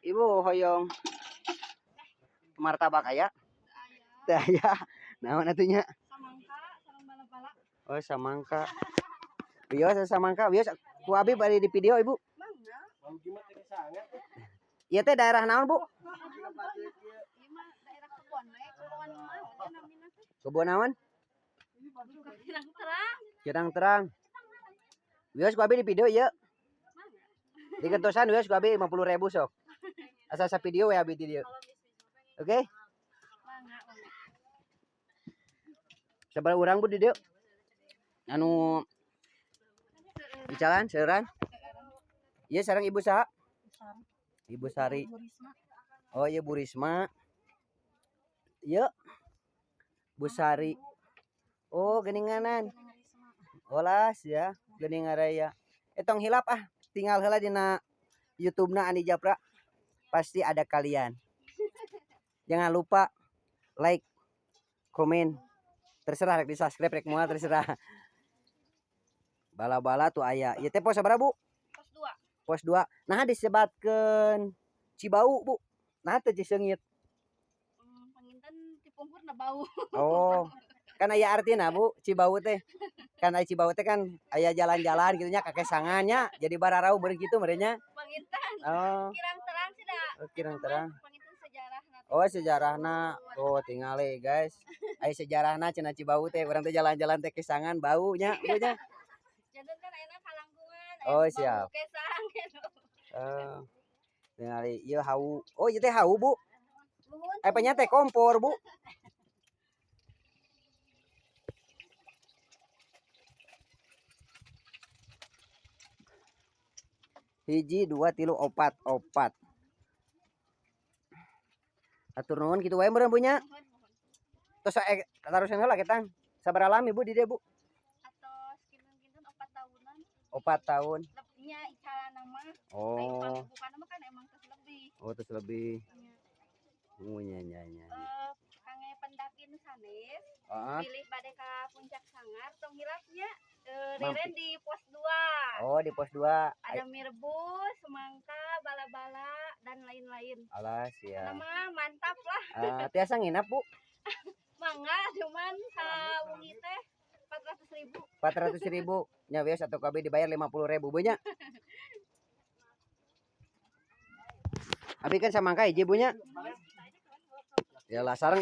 Ibu hoyong martabak aya? Teu aya. Naon atuh nya? Samangka sareng bala-bala. Oh, samangka. Wios samangka, wios ku abi bari di video, Ibu. Mangga. Ieu teh daerah naon, Bu? Ieu mah daerah kebon we, kebon mah namina teh. Kebon naon? Kirang terang. Kirang terang. Wios ku abi di video ieu. Digentosan wios ku abi 50.000 sok. Asa sa video we abi di dieu. Oke? Mangga, mangga. Sabaraha urang, Bu, di dieu? Anu icalan seueuran? Ieu sareng Ibu saha? Ibu Sari. Oh iya, Bu Risma. Ieu Bu Sari. Oh, geuninganan. Olas ya, geuning araya. Eh, tong hilap ah, tinggal heula dina YouTube-na Andi Japra. Pasti ada kalian. Jangan lupa like, komen, terserah rek di subscribe rek moal terserah. Bala-bala tuh aya. Ieu teh pos sabaraha, Bu? Pos 2. Pos 2. Nah, disebatkeun Cibau, Bu. Nah, teu Ciseungit. Panginten tipungkurna bau. Oh. Kan aya artina, Bu, Cibau teh. Kan aya Cibau teh kan aya jalan-jalan gitu nya, kakesangan nya, jadi bararau meureun kitu meureun nya. Panginten. Oh, Kirang terang sih da. oh, kirang terang. Panginten sejarahna. Oh, sejarahna. Oh, tingali guys. Aya sejarahna cenah Cibau teh. Urang teh jalan-jalan teh kesangan bau nya, Bu nya. Janten kan ayeuna kalangkungan, Oh, aya bau siap. Kesang gitu. Oh. Tingali ieu hawu. Oh, ieu teh hawu, Bu. Nuhun. Eh, nya teh kompor, Bu. Hiji, dua, tilu, opat, opat. Atur nuhun kitu wae meureun, Bu, nya. Nuhun, nuhun. Terus tarusan heula ketang. Sabaraha lami, Bu, di dieu, Bu? Atos kinten-kinten 4 tahunan. 4 tahun. Lebihnya icalan mah. Ai Oh, pamibukana mah kan emang terus lebih. Oh, terus lebih. Nya. Oh, nya nya nya. Eh, kangge pendaki nu sanes, Ah. bilih bade ka Puncak Sangar tong hilap nya, Mampir. riren di pos 2. Oh, di pos 2. Ada mie rebus, semangka, bala-bala dan lain-lain. Alah, siap. Nama mantap lah. Ah, tiasa nginap, Bu? Mangga, cuman sawengi teh 400.000. 400.000. Nya wios atau KB dibayar 50.000, Bu, nya. Abi kan samangka hiji, Bu, nya. Ya lah sareng